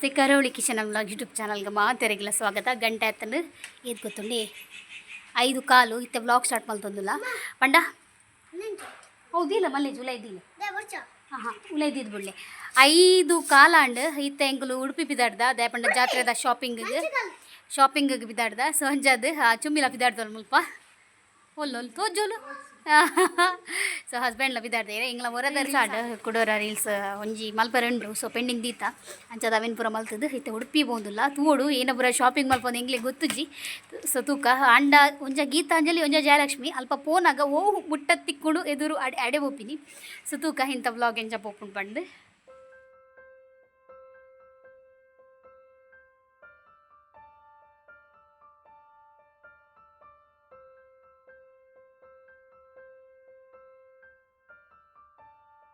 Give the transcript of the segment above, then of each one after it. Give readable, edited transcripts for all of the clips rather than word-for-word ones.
ನಮಸ್ತೆ ಕರಾವಳಿ kitchen vlog YouTube ಚಾನಲ್ಗೆ ಮಾತೆರೆಗಿಲ್ಲ ಸ್ವಾಗತ. ಗಂಟೆ ಆತಂದು ಏತ್ ಗೊತ್ತುಂಡಿ? 5:15. ಇತ್ತೆ ವ್ಲಾಗ್ ಸ್ಟಾರ್ಟ್ ಮಲ್ತೊಂದುಲ್ಲ ಪಂಡ. ಹೌದಿಲ್ಲ ಮಲ್ಲೆ ಜುಲೈ ದಿಲ್ಲ. ಹಾಂ ಹಾಂ, ಉಲೈದಿದ್ದು ಬುಡ್ಲೆ. 5:15 ಅಂಡ್. ಇತ್ತೆ ಎಂಕುಲು ಉಡುಪಿ ಪಿದಾಡ್ದ. ದಾಯೆ ಪಂಡ ಜಾತ್ರೆದ ಶಾಪಿಂಗ್ ಶಾಪಿಂಗ್ ಪಿದಾಡ್ದ. ಸೊ ಅಂಚಾದ್ ಚುಮ್ಮಿಲ ಪಿದಾಡ್ದೋಲ್ ಮುಲ್ಪ ಒಲ್ಲೊಲ್ ತೋಜೋಲು. ಸೊ ಹಸ್ಬೆಂಡ್ಲ ಪಿದಾಡ್ದೇರೆ. ಎಂಗ್ಲ ಒರದರ್ ಸಾಡ್ ಕುಡೋರ ರೀಲ್ಸ್ ಒಂಜಿ ಮಲ್ಪರೆ ಉಂಡು. ಸೊ ಪೆಂಡಿಂಗ್ ದೀತ. ಅಂಚಾದ್ ಅವೆನ್ ಪೂರ ಮಲ್ತದು ಇತ್ತೆ ಉಡುಪಿ ಪೋಂದುಲ್ಲ. ತೂವೊಡು, ಏನ ಪೂರ ಶಾಪಿಂಗ್ ಮಲ್ಪೊಂದು ಎಂಗ್ಲೆ ಗೊತ್ತುಜ್ಜಿ. ಸೊ ತೂಕ. ಅಂಡ ಒಂಜ ಗೀತಾಂಜಲಿ, ಒಂಜ ಜಯಲಕ್ಷ್ಮಿ. ಅಲ್ಪ ಪೋನಾಗ ಓ ಮುಟ್ಟ ತಿಕ್ಕುಡು ಎದುರು ಅಡೆ ಅಡೆ ಪೋಪಿನಿ. ಸೊ ತೂಕ, ಇಂಥ ವ್ಲಾಗ್ ಎಂಚ ಪೋಪುಂಡು ಪಂಡ್.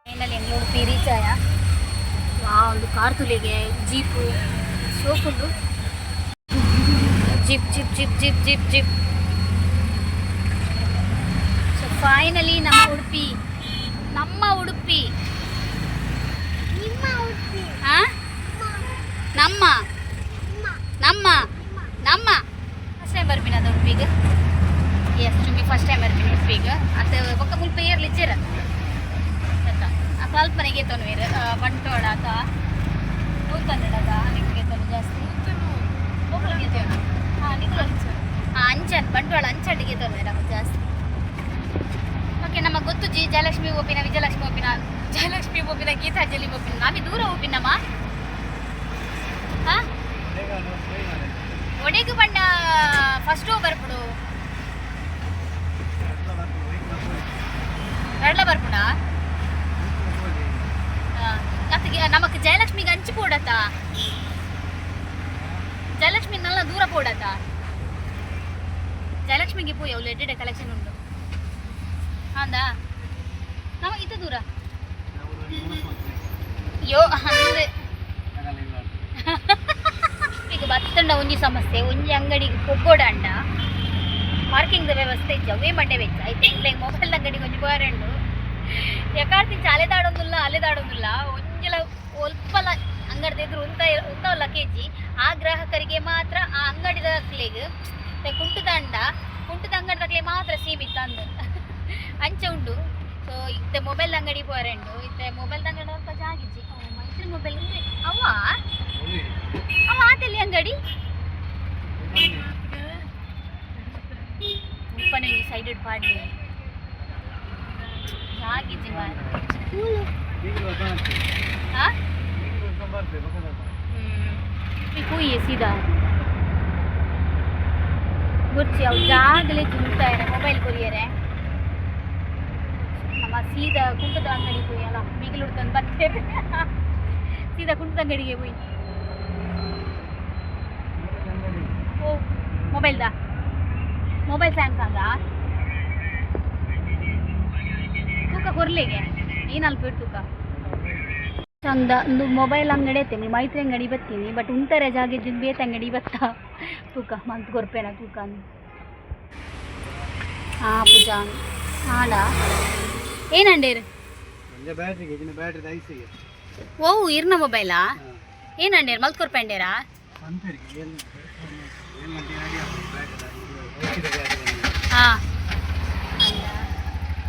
ಫೈನಲಿ ಎಂಗ್ಲ ಉಡುಪಿ ರೀಚ್ ಆಯ. ವಾ, ಒಂದು ಕಾರ್ ತುಲಿಗೆ, ಜೀಪು ಸೋಕುಂಡು. Jeep jeep jeep jeep jeep jeep. So finally ನಮ್ಮ ಉಡುಪಿ, ನಮ್ಮ ಉಡುಪಿ. ಆ? ನಮ್ಮ ನಮ್ಮ ನಮ್ಮ ಫಸ್ಟ್ ಟೈಮ್ ಬರ್ಪಿನ ಅದು ಉಡುಪಿಗೆ. ಎಸ್ ಚುಮ್ಮಿ, ಫಸ್ಟ್ ಟೈಮ್ ಬರ್ಪಿನ ಉಡುಪಿಗೆ. ಅದು ಬೊಕ್ಕ ಮುಲ್ಪ ಏರ್ಲಿ ಇಜ್ಜೆರ. ಆ ಕಲ್ಪನೆಗೆ ವೇರು ಬಂಟ್ವಾಳ ಅತ ನೂತನ್ನಡದ ನಿಮಗೆ ಜಾಸ್ತಿ ಗೆತೊನು. ಹಾಂ, ನಿಕುಲು ಹಾಂ ಅಂಚನ್ ಬಂಟ್ವಾಳ ಅಂಚಡ್ಗೆ ಗೆತೊನು ಜಾಸ್ತಿ. ಓಕೆ, ನಮ್ಮ ಗೊತ್ತುಜಿ. ಜಯಲಕ್ಷ್ಮಿ ಓಪಿನ, ವಿಜಯಲಕ್ಷ್ಮಿ ಓಪಿನ, ಜಯಲಕ್ಷ್ಮಿ ಓಪಿನ, ಗೀತಾಂಜಲಿ ಓಪಿನ. ನಾವೇ ದೂರ ಓಪಿನಮ್ಮ. ಹಾಂ, ಒಡೆಗು ಬಣ್ಣ ಫಸ್ಟ್ ಬರ್ಪುಡು ರಡ್ಲ ಬರ್ಪುಡ. ಅತ್ತಿಗೆ ನಮಕ್ ಜಯಲಕ್ಷ್ಮಿಗೆ ಅಂಚು ಪೋಡತ. ಜಯಲಕ್ಷ್ಮಿ ನಲ್ಲ ದೂರ ಪೋಡತ. ಜಯಲಕ್ಷ್ಮಿಗೆ ಪೋಯಿ, ಅವ್ಲು ಎಡ್ಡೆ ಕಲೆಕ್ಷನ್ ಉಂಟು ಅಂದ. ನಮಗ್ ಇತ್ತ ದೂರ. ಯೋ ಅಂದ್ ಈಗ ಬತ್ತಂಡ ಒಂಜಿ ಸಮಸ್ಯೆ, ಒಂಜಿ ಅಂಗಡಿಗೆ ಪೊಗ್ಗೋಡಂಡ ಪಾರ್ಕಿಂಗ್ ವ್ಯವಸ್ಥೆ ಇಜ್ಜಿ. ಅವೇ ಮಂಡೆ ವೆಚ್ಚ ಐತೆ. ಎಂಕ್ಲೆ ಮೊಬೈಲ್ ಅಂಗಡಿಗೆ ಒಂಜಿ ಪೋರಂಡು ಯಕಾರ್ತಿಂಚ ಅಲೆದಾಡೊಂದುಲ್ಲ, ಅಲೆದಾಡೊಂದುಲ್ಲ. ಒಂಜಿಲ ಒಲ್ಪಲ ಅಂಗಡಿದ ಎದುರು ಉಂತ ಉಂತವಲ್ಲ ಕೆಜಿ. ಆ ಗ್ರಾಹಕರಿಗೆ ಮಾತ್ರ, ಆ ಅಂಗಡಿದಕ್ಲೆಗ್ ಕುಂಟುದಂಡ ಕುಂಟುದ ಅಂಗಡಿದಕ್ಲೆ ಮಾತ್ರ ಸೀಮಿತ ಅಂದ್ ಅಂಚ ಉಂಡು. ಸೊ ಇತ್ತೆ ಮೊಬೈಲ್ ಅಂಗಡಿ ಪೋರೆಂಡು. ಇತ್ತೆ ಮೊಬೈಲ್ ಅಂಗಡಿ ಅಲ್ಪ ಜಾಗಿಜ್ಜಿ. ಮೈತ್ರಿ ಮೊಬೈಲ್ ಅಂದ್ರೆ ಅವ ಅವ ಆತೆಲ್ಲಿ ಅಂಗಡಿ ಉಪ್ಪನೆ ಸೈಡೆಡ್ ಪಾಡ್ಲಿ ಜಾಗಿಜ್ಜಿ ಮಾರ್ರೆ. ಹಾ ಕೂಯಿ ಸೀದಾ ಗುರ್ಚಿ. ಅವು ಜಾಗಲೇ ಜುಂತಾರೆ ಮೊಬೈಲ್ ಕೊರಿಯರೆ. ನಮ್ಮ ಸೀದಾ ಕುಂಟದ ಅಂಗಡಿ ಪೋಯಿ ಅಲ್ಲ, ಮಿಗಿಲು ತಂದು ಬರ್ತೇವೆ. ಸೀದಾ ಕುಂಟದ ಅಂಗಡಿಗೆ ಪೋಯಿ. ಓ ಮೊಬೈಲ್ದ, ಮೊಬೈಲ್ ಸ್ಯಾಮ್ಸಂಗಾ ತೂಕ ಕೊರ್ಲಿಗೆ ಏನು ಅಲ್ಪ ತೂಕ ಚಂದ. ಒಂದು ಮೊಬೈಲ್ ಅಂಗಡಿ ಐತೆ. ಮೈತ್ರಿ ಅಂಗಡಿ ಬತ್ತೀನಿ, ಬಟ್ ಉಂತಾರೆ ಜಾಗ ಇದ್ದಿದ್ದು ಬೇತೆ ಅಂಗಡಿ ಬತ್ತ. ತೂಕ ಮಂತ್ ಕೊರ್ಪೇನ ತೂಕ. ಹಾಂ ಪೂಜಾ ಆಂಡ ಏನಂಡೇರು? ಓ, ಇರ್ನ ಮೊಬೈಲಾ? ಏನಂಡೇರು ಮಲ್ತ್ ಕೊರ್ಪಂಡೇರಾ? ಹಾಂ,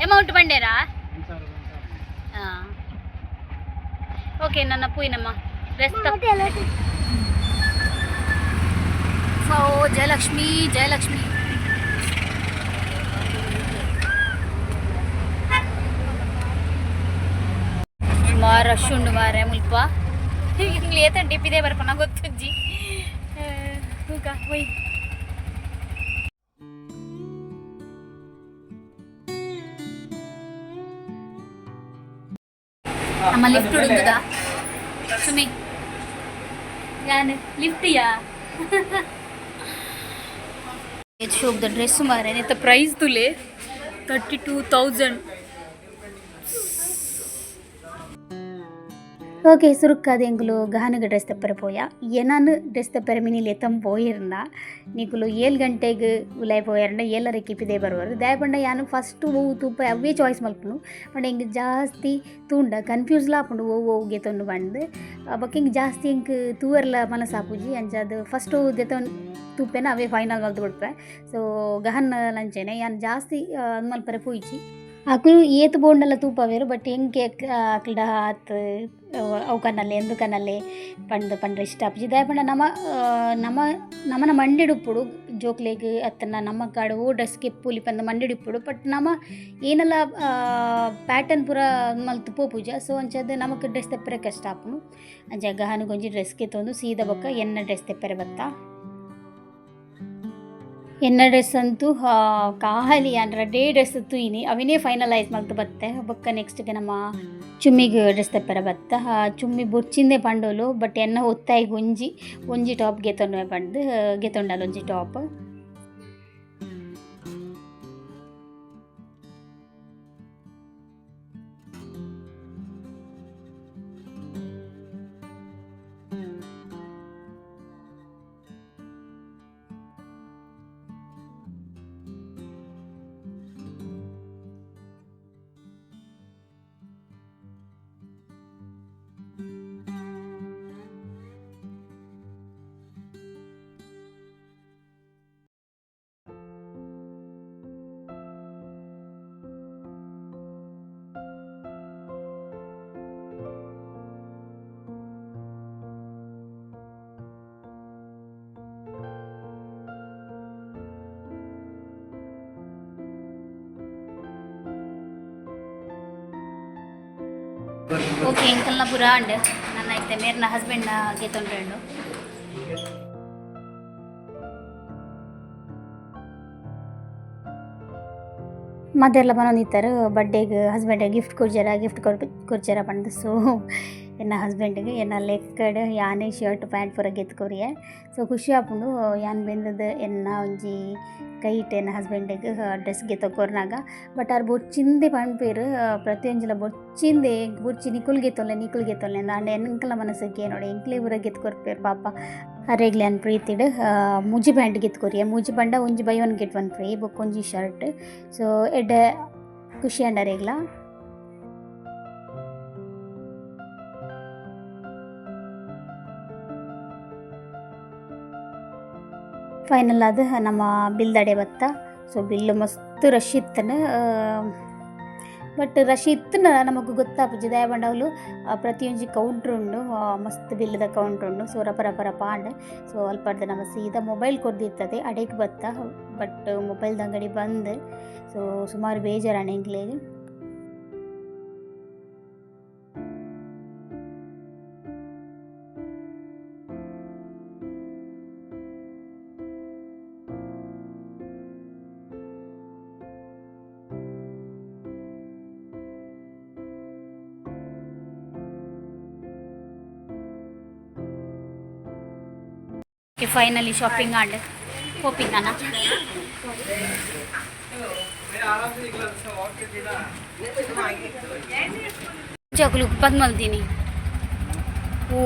ಅಮೌಂಟ್ ಬಂಡೇರಾ? ಹಾಂ, ಓಕೆ. ನನ್ನ ಪೂಯಿನಮ್ಮ ಡ್ರೆಸ್. ಸೊ ಜಯಲಕ್ಷ್ಮಿ, ಜಯಲಕ್ಷ್ಮಿ. ಸುಮಾರು ರಶ್ ಉಂಡು ಮಾರೆ ಮುಲ್ಪ. ಇಂಗ್ಲಿ ಏತಂಟಿ ಪಿದೆ ಬರ್ಪನ ಗೊತ್ತುಜ್ಜಿ. ತೂಕ ಒಯ್. ನಮ್ಮ ಲಿಫ್ಟ್ ಉಂದುದ ಸುಮಿ ಯಾನ್ ಲಿಫ್ಟ್ ಯಾ ಶೋಕ್ the dress ಮಾರೆ. ನೆತ್ತ ಪ್ರೈಸ್ ತುಲೆ, 32,000. Okay ಸುರುಕ್ಕಾದ ಎಂಕುಲು ಗಹನಗ ಡ್ರೆಸ್ ತೆಪ್ಪರೆ ಪೋಯ. ಏನಾನು ಡ್ರೆಸ್ ತೆಪ್ಪರೆ ಮಿನಿ ಲೆತ್ತಂ ಪೋಯಿರ್ನ ನಿಕುಲು 7 ಗಂಟೆಗೆ ಉಲಾಯ್ ಪೋಯರ್ಂಡ 7:30 ಪಿದೆ ಬರುವರು. ದಾಯೆ ಪಂಡ ಯಾನ್ ಫಸ್ಟ್ ಒವು ತೂಪ ಅವೇ ಚಾಯ್ಸ್ ಮಲ್ಪುನು. ಪಂಡ ಎಂಕ್ ಜಾಸ್ತಿ ತೂಂಡ ಕನ್ಫ್ಯೂಸ್ಲ ಆಪುಂಡು ಒವು ಒವು ಗೆತೊಂಡು ಪಂದ್. ಬೊಕ್ಕ ಎಂಕ್ ಜಾಸ್ತಿ ಎಂಕ್ ತೂವರ್ಲ ಮನಸ್ಸಾಪುಜಿ. ಅಂಚಾದ್ ಫಸ್ಟ್ ಒವು ದೆತೊಂದು ತೂಪೆನ ಅವೇ ಫೈನಲ್ ಮಲ್ತ್ ಬುಡ್ಪೆ. ಸೊ ಗಹನ್ ಲಂಚನೆ ಯಾನ್ ಜಾಸ್ತಿ ಮಲ್ಪರೆ ಪೋಯಿಜಿ. ಅಕುಲು ಏತ್ ಬೋಂಡಲ ತೂಪವೆರ್ ಬಟ್ ಎಂಕ್ ಅಕ್ಲ್ಡ ಆತ್ ಅವು ಕನಲೆ ಎಂದು ಕನಲೆ ಪಂದ್ ಪಂಡ್ರೆ ಇಷ್ಟ ಆಪುಜಿ. ದಾಯೆ ಪಂಡ ನಮ ನಮ ನಮನ ಮಂಡೆಡ್ ಉಪ್ಪೊಡು ಜೋಕ್ಲೆಗ್ ಅತ್ತಂಡ ನಮ್ಮ ಕಾಡ್ ಓ ಡ್ರೆಸ್ ಗೆಪ್ಪೊಲಿ ಪಂದ್ ಮಂಡೆಡ್ ಉಪ್ಪೊಡು. ಬಟ್ ನಮ ಏನಲ ಪ್ಯಾಟರ್ನ್ ಪೂರ ಮಲ್ತ್ ಪೋಪುಜ. ಸೊ ಅಂಚಾದ್ ನಮಕ್ ಡ್ರೆಸ್ ತೆಪ್ಪರೆ ಕಷ್ಟ ಆಪುಂಡು. ಅಂಚ ಗಹನಗ್ ಒಂಜಿ ಡ್ರೆಸ್ ಗೆತೊಂದು ಸೀದಾ ಬೊಕ್ಕ ಎನ್ನ ಡ್ರೆಸ್ ತೆಪ್ಪರೆ ಬತ್ತ. ಎನ್ನ ಡ್ರೆಸ್ ಅಂತೂ ಖಾಲಿ ಯಾನ್ ರಡ್ಡೇ ಡ್ರೆಸ್ ತೂಯಿನಿ ಅವಿನೇ ಫೈನಲೈಸ್ ಮಲ್ತ್ ಬತ್ತೆ. ಬೊಕ್ಕ ನೆಕ್ಸ್ಟ್ಗೆ ನಮ್ಮ ಚುಮ್ಮಿಗ್ ಡ್ರೆಸ್ ತೆಪ್ಪರೆ ಬತ್ತ. ಚುಮ್ಮಿ ಬೊರ್ಚಿಂದೆ ಪಂಡೋಲು ಬಟ್ ಎನ್ನ ಒತ್ತಾಯಿಗ್ ಒಂಜಿ ಒಂಜಿ ಟಾಪ್ ಗೆತೊಂಡುವೆ ಪಂದ್ ಗೆತೊಂಡಲ್ ಒಂಜಿ top. ಓಕೆ ಎಂಕಲ್ನ ಪೂರ ಆಂಡ್ ನನ್ನ ಇತ್ತೆ ಮೇರ್ನ ಹಸ್ಬೆಂಡ್ನ ಗೆತೊಂಡ್ರೆಂಡು. ಮದೆಲ್ಲ ಪನೊಂದಿತ್ತೆರ್ ಬರ್ಡೇಗ್ ಹಸ್ಬೆಂಡ್ ಗಿಫ್ಟ್ ಕೊರ್ಜರ ಗಿಫ್ಟ್ ಕೊರ್ಜರ ಪಂದ್. ಸೊ ಎನ್ನ ಹಸ್ಬೆಂಡ್ಗ್ ಎನ್ನ ಲೆಕ್ಕಡ್ ಯಾನೆ ಶರ್ಟ್ ಪ್ಯಾಂಟ್ ಪೂರ ಗೆತ್ತ್ ಕೊರಿಯೆ. ಸೊ ಖುಷಿ ಆಪುಂಡು ಯಾನ್ ಬೆಂದದ್ ಎನ್ನ ಒಂಜಿ ಕೈಟ್ ಎನ್ನ ಹಸ್ಬೆಂಡ್ಗ್ ಡ್ರೆಸ್ ಗೆತ್ತ ಕೊರ್ನಾಗ. ಬಟ್ ಆರ್ ಬೊರ್ಚಿಂದೆ ಪನ್ಪೆರ್ ಪ್ರತಿಯೊಂಜಿಲ ಬೊರ್ಚಿಂದೆ ಬೊರ್ಚಿ ನಿಕುಲು ಗೆತ್ತೊನ್ಲೆ ನಿಕುಲು ಗೆತ್ತೊನ್ಲೆ ಆಂಡ ಎಂಕಲ್ನ ಮನಸ್ಸಿಗೆ ಕೇನೊಡು ಎಂಕ್ಲೆ ಪೂರ ಗೆತ್ತ್ ಕೊರ್ಪೆರ್ ಪಾಪ. ಅರೆಗ್ಲ ಯಾನ್ ಪ್ರೀತಿಡ್ ಮೂಜಿ ಪ್ಯಾಂಟ್ ಗೆತ್ತ್ ಕೊರಿಯೆ. ಮೂಜಿ ಪಂಡ ಒಂಜಿ buy one get one free ಬೊಕ್ಕ ಒಂಜಿ ಶರ್ಟ್. ಸೊ ಎಡ್ಡೆ ಖುಷಿ ಆಂಡ್ ಅರೆಗ್ಲ. ಫೈನಲ್ ಆದ್ ನಮ್ಮ ಬಿಲ್ ದಡೆ ಬತ್ತ. ಸೊ ಬಿಲ್ ಮಸ್ತ್ ರಶ್ ಇತ್ತನ. ಬಟ್ ರಶ್ ಇತ್ತನ ನಮಕ್ ಗೊತ್ತಾಪುಜಿ ದಾಯೆ ಪಂಡ ಅವ್ಲು ಪ್ರತಿಯೊಂಜಿ ಕೌಂಟ್ರ್ ಉಂಡು ಮಸ್ತ್ ಬಿಲ್ದ ಕೌಂಟ್ರ್ ಉಂಡು. ಸೊ ರಪ ರಪ ರಪ ಆಂಡ್. ಸೊ ಅಲ್ಪರ್ದ್ ನಮ ಸೀದಾ ಮೊಬೈಲ್ ಕೊರ್ದಿತ್ತದೆ ಅಡೆಗ್ ಬತ್ತ. ಬಟ್ ಮೊಬೈಲ್ದ ಅಂಗಡಿ ಬಂದ್. ಸೊ ಸುಮಾರು ಬೇಜಾರಾಂಡ್ ಎಂಕ್ಲೆಗ್. Finally shopping and hoping ಅಣ್ಣ. ಚಕ್ಲು ಪದ್ಮಲ್ತೀನಿ. ಓ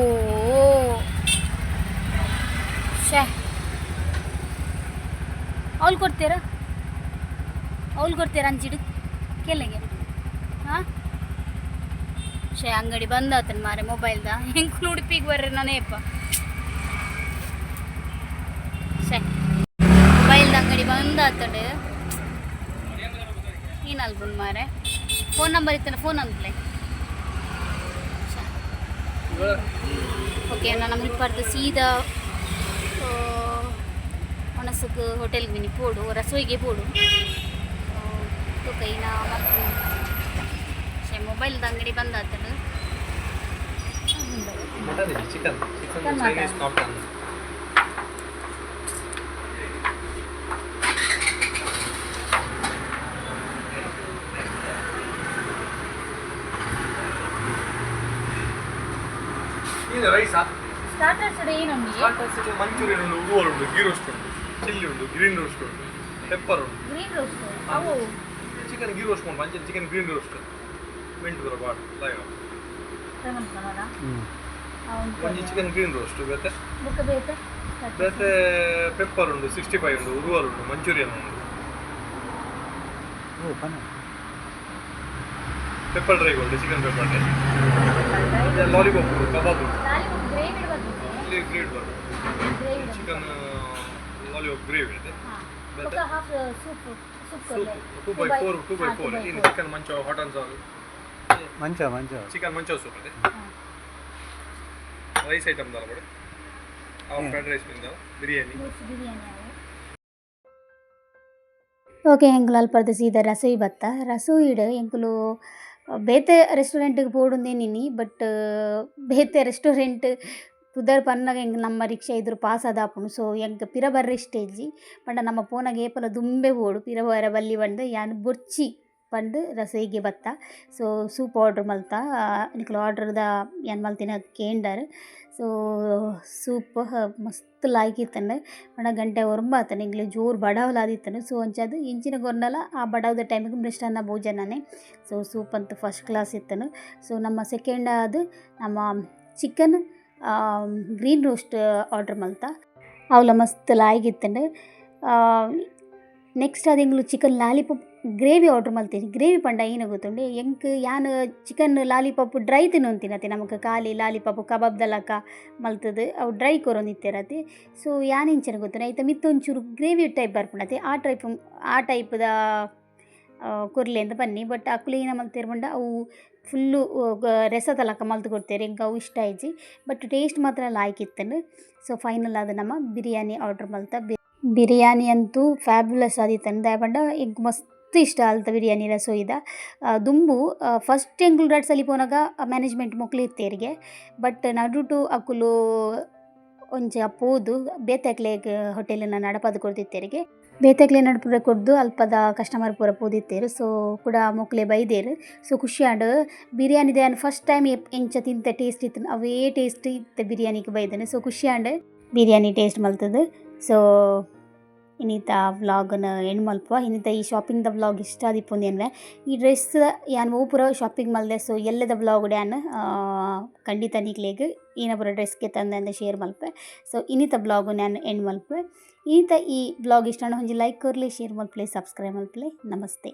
ಶೇ ಅವ್ಲು ಕೊಡ್ತೀರಾ ಅವ್ಲು ಕೊಡ್ತೀರಾ ಅಂಚಿಡು ಕೇಳಿಗೆ. ಹಾಂ ಶೇ ಅಂಗಡಿ ಬಂದಾತನ ಮಾರೆ ಮೊಬೈಲ್ದ ಹೆಂಗೆ ಉಡುಪಿಗೆ ಬರ್ರಿ ನಾನೇಪ್ಪ. ಶೇ ಮೊಬೈಲ್ದ ಅಂಗಡಿ ಬಂದಾತಂಡು ಏನಲ್ಬುನ್ ಮಾರೆ ಫೋನ್ ನಂಬರ್ ಇತ್ತಲ್ಲ ಫೋನ್ ಅಂತಲೇ. ಓಕೆ ನಾನು ಮುಲ್ಪರ್ದು ಸೀದಾ ಒಣಸುಗ್ ಹೋಟೆಲ್ಗೆ ಮಿನಿ ಪೋಡು ರಸೋಯಿಗೆ ಪೋಡು ಕೈನ ಮತ್ತು ಶೇ ಮೊಬೈಲ್ದ ಅಂಗಡಿ ಬಂದಾತಂಡು. Mutton is chicken. Chicken Chicken Chinese mutton. Not done. ಇದು ರೈಸಾ? ಸ್ಟಾರ್ಟರ್ಸ್ ಏನೊಂದು? ಸ್ಟಾರ್ಟರ್ಸ್ ಮಂಚೂರಿಯನ್ ಉಂಟು, ಉರುವಲ್ ಉಂಟು, ಗೀ ರೋಸ್ಟ್ ಉಂಟು, ಚಿಲ್ಲಿ ಉಂಟು, ಗ್ರೀನ್ ರೋಸ್ಟ್ ಉಂಟು, ಪೆಪ್ಪರ್ ಉಂಟು. ಗ್ರೀನ್ ರೋಸ್ಟ್ ಅವು? ಚಿಕನ್ ಗೀ ರೋಸ್ಟ್ ಉಂಟು, Manchurian chicken green roast mint ಬರ ಬಾಟ್ ಲೈವ್. ಟ್ರೈ ಮಲ್ಪನಲ್ಲ. ಒಂಜಿ ಚಿಕನ್ ಗ್ರೀನ್ ರೋಸ್ಟ್, ಬೇತೆ? ಬುಕ್ಕ ಬೇತೆ? ಬೇತೆ ಪೆಪ್ಪರ್ ಉಂಡು, 65 ಉಂಡು, ಉರುವಲ್ ಉಂಡು, ಮಂಚೂರಿಯನ್ ಉಂಡು. ಓ ಪನ. ಪೆಪ್ಪರ್ ಡ್ರೈ ಉಂಡು, ಚಿಕನ್ ಪೆಪ್ಪರ್ ಡ್ರೈ, ಲಾಲಿಪಾಪ್ ಉಂಡು, ಕಬಾಬ್ ಉಂಡು. ಲಾಲಿಪಾಪ್ ಗ್ರೇವಿ ಬರ್ತದೆ? ಇಲ್ಲಿ ಗ್ರೇವಿ ಬರ್ತದೆ. ಗ್ರೇವಿ. ಚಿಕನ್ ಲಾಲಿಪಾಪ್ ಗ್ರೇವಿ ಇದೆ. ಬೊಕ್ಕ half soup soup. Soup 2 by 4, 2 by 4. ಇನ್ನು chicken manchow, hot and sour. ಮಂಚ ಮಂಚ. ಚಿಕನ್ ಮಂಚಾವ್ ಸೂಪ್ ಇದೆ. ರೈಸ್ ಐಟಮ್ ದಾಲ ಬಡೆ, ಫ್ರೈಡ್ ರೈಸ್ ಮಿಂದ ಬಿರಿಯಾನಿ. ಬಿರಿಯಾನಿ. ಓಕೆ, ಎಂಕುಲು ಅಲ್ಪರ್ದ್ ಸೀದಾ ರಸೋಯಿ ಬತ್ತ. ರಸೋಯಿಡ್ ಎಂಕುಲು ಬೇತೆ ರೆಸ್ಟೋರೆಂಟ್ಗೆ ಪೋಡುಂದೇನಿನಿ, ಬಟ್ ಬೇತೆ ರೆಸ್ಟೋರೆಂಟ್ ಪುದರ್ ಪನ್ನಗ ಎಂಕ್ ನಮ್ಮ ರಿಕ್ಷಾ ಎದುರು ಪಾಸ್ ಆದಾಪುಂಡು. ಸೊ ಎಂಕ್ ಪಿರ ಬರ್ರೆ ಇಷ್ಟ ಇಜ್ಜಿ. ಪಂಡ ನಮ್ಮ ಪೋನಗ ಏಪಲ ದುಂಬೆ ಬೋಡು, ಪಿರ ಪೋಯೆರೆ ಬಲ್ಲಿ ಪಂದ್ ಯಾನ್ ಬೊರ್ಚಿ ಪಂದ್ ರಸೋಯಿಗೆ ಬತ್ತ. ಸೊ ಸೂಪ್ ಆರ್ಡ್ರ್ ಮಲ್ತ. ನಿಕುಲು ಆರ್ಡ್ರ್ದ ಯಾನ್ ಮಲ್ತಿನ ಕೇಂಡರ್. ಸೊ ಸೂಪ್ ಮಸ್ತ್ ಲಾಯ್ಕ್ ಇತ್ತುಂಡು. ಪಂಡ ಗಂಟೆ ಒರ್ಂಬ ಆತುಂಡು, ಎಂಕ್ಲೆ ಜೋರು ಬಡವುಲ ಆದಿತ್ತುಂಡು. ಸೊ ಅಂಚಾದ್ ಎಂಚಿನ ಕೊರ್ಂಡಲ ಆ ಬಡವುದ ಟೈಮಿಗೆ ಮಿಷ್ಟಾನ್ನ ಭೋಜನನೇ. ಸೊ ಸೂಪ್ ಅಂತು ಫಸ್ಟ್ ಕ್ಲಾಸ್ ಇತ್ತುಂಡು. ಸೊ ನಮ್ಮ ಸೆಕೆಂಡ್ ಆದ್ ನಮ್ಮ ಚಿಕನ್ ಗ್ರೀನ್ ರೋಸ್ಟ್ ಆರ್ಡ್ರ್ ಮಲ್ತ. ಅವ್ಲ ಮಸ್ತ್ ಲಾಯ್ಕ್ ಇತ್ತುಂಡು. ನೆಕ್ಸ್ಟ್ ಆದ್ ಎಂಕುಲು ಚಿಕನ್ ಲಾಲಿಪಾಪ್ ಗ್ರೇವಿ ಆರ್ಡ್ರ್ ಮಲ್ತಿನಿ. ಗ್ರೇವಿ ಪಂಡ ಏನ ಗೊತ್ತುಂಡೆ? ಎಂಕ್ ಯಾನ್ ಚಿಕನ್ ಲಾಲಿಪಾಪ್ ಡ್ರೈ ತಿನ್ನೊಂತಿನತೆ. ನಮಕ್ ಖಾಲಿ ಲಾಲಿಪಾಪ್ ಕಬಾಬ್ ದಲಕ ಮಲ್ತುದು ಅವು ಡ್ರೈ ಕೊರೊಂದಿತ್ತೆರತೆ. ಸೊ ಯಾನ್ ಎಂಚಿನ ಗೊತ್ತುಂಡೆ, ಐತ ಮಿತ್ತ್ ಒಂಚೂರು ಗ್ರೇವಿ ಟೈಪ್ ಬರ್ಪುಂಡತೆ, ಆ ಟೈಪ್ ಆ ಟೈಪ್ದ ಕೊರ್ಲೆ ಅಂದ್ ಪನ್ನಿ. ಬಟ್ ಅಕುಲು ಏನ ಮಲ್ತೆರ್ ಪಂಡ, ಅವು ಫುಲ್ಲು ರೆಸ ತಲಕ ಮಲ್ತ್ ಕೊರ್ತೆರ್. ಎಂಕ್ ಅವು ಇಷ್ಟ ಆಯಿಜಿ, ಬಟ್ ಟೇಸ್ಟ್ ಮಾತ್ರ ಲಾಯ್ಕ್ ಇತ್ತುಂಡು. ಸೊ ಫೈನಲ್ ಆದ್ ನಮ ಬಿರಿಯಾನಿ ಆರ್ಡರ್ ಮಲ್ತ. ಬಿರಿಯಾನಿ ಅಂತೂ ಫ್ಯಾಬ್ಯುಲಸ್ ಆದಿತ್ತುಂಡು. ದಾಯೆ ಪಂಡ ಎಂಕ್ ಮಸ್ತ್ ಇಷ್ಟ ಅಲ್ತ ಬಿರಿಯಾನಿ ರಸೋಯಿದ. ದುಂಬು ಫಸ್ಟ್ ಎಂಕುಲು ರಡ್ಡ್ ಸಲಿ ಪೋನಗ ಮ್ಯಾನೇಜ್ಮೆಂಟ್ ಮೊಕ್ಲು ಇತ್ತೆರ್ಗೆ. ಬಟ್ ನಡುಟು ಅಕುಲು ಒಂಜ ಪೋದು ಬೇತೆಕ್ಲೆಗ್ ಹೋಟೆಲ್ ನ್ ನಡಪಾದ್ ಕೊರ್ದಿತ್ತೆರ್ಗೆ. ಬೇತೆಕ್ಲೆನ ಪೂರ ಕೊರ್ದು ಅಲ್ಪದ ಕಸ್ಟಮರ್ ಪೂರ ಪೋದಿತ್ತೆರ್. ಸೊ ಕುಡ ಮೊಕ್ಲೆ ಬೈದೆರ್. ಸೊ ಖುಷಿ ಆಂಡ್. ಬಿರಿಯಾನಿದ ಯಾನ್ ಫಸ್ಟ್ ಟೈಮ್ ಎಂಚ ತಿಂತೆ ಟೇಸ್ಟ್ ಇತ್ತುಂಡು, ಅವೇ ಟೇಸ್ಟ್ ಇತ್ತೆ ಬಿರಿಯಾನಿಗ್ ಬೈದ್ಂಡ್. ಸೊ ಖುಷಿ ಆಂಡ್ ಬಿರಿಯಾನಿ ಟೇಸ್ಟ್ ಮಲ್ತುದು. ಸೊ ಇನಿತ ವ್ಲಾಗ್ನ ಎಂಡ್ ಮಲ್ಪುವ. ಇನಿತ ಈ ಶಾಪಿಂಗ್ ದ ವ್ಲಾಗ್ ಇಷ್ಟ ಆದಿಪ್ಪುಂದು ಎನ್ನುವೆ. ಈ ಡ್ರೆಸ್ ಯಾನ್ ಒವು ಪೂರ ಶಾಪಿಂಗ್ ಮಲ್ದೆ, ಸೊ ಎಲ್ಲದ ವ್ಲಾಗ್ ಯಾನ್ ಖಂಡಿತ ನಿಕ್ಲೆಗ್ ಈನ ಪೂರ ಡ್ರೆಸ್ ಗೆತಂದೆ ಶೇರ್ ಮಲ್ಪೆ. ಸೊ ಇನಿತ ವ್ಲಾಗ್ ಯಾನ್ ಎಂಡ್ ಮಲ್ಪುವೆ. ಇನಿತ ಈ ವ್ಲಾಗ್ ಇಷ್ಟ ಆಂಡ ಒಂಜಿ ಲೈಕ್ ಕೊರ್ಲೆ, ಶೇರ್ ಮಲ್ಪಲೆ, ಸಬ್ಸ್ಕ್ರೈಬ್ ಮಲ್ಪಲೆ. ನಮಸ್ತೆ.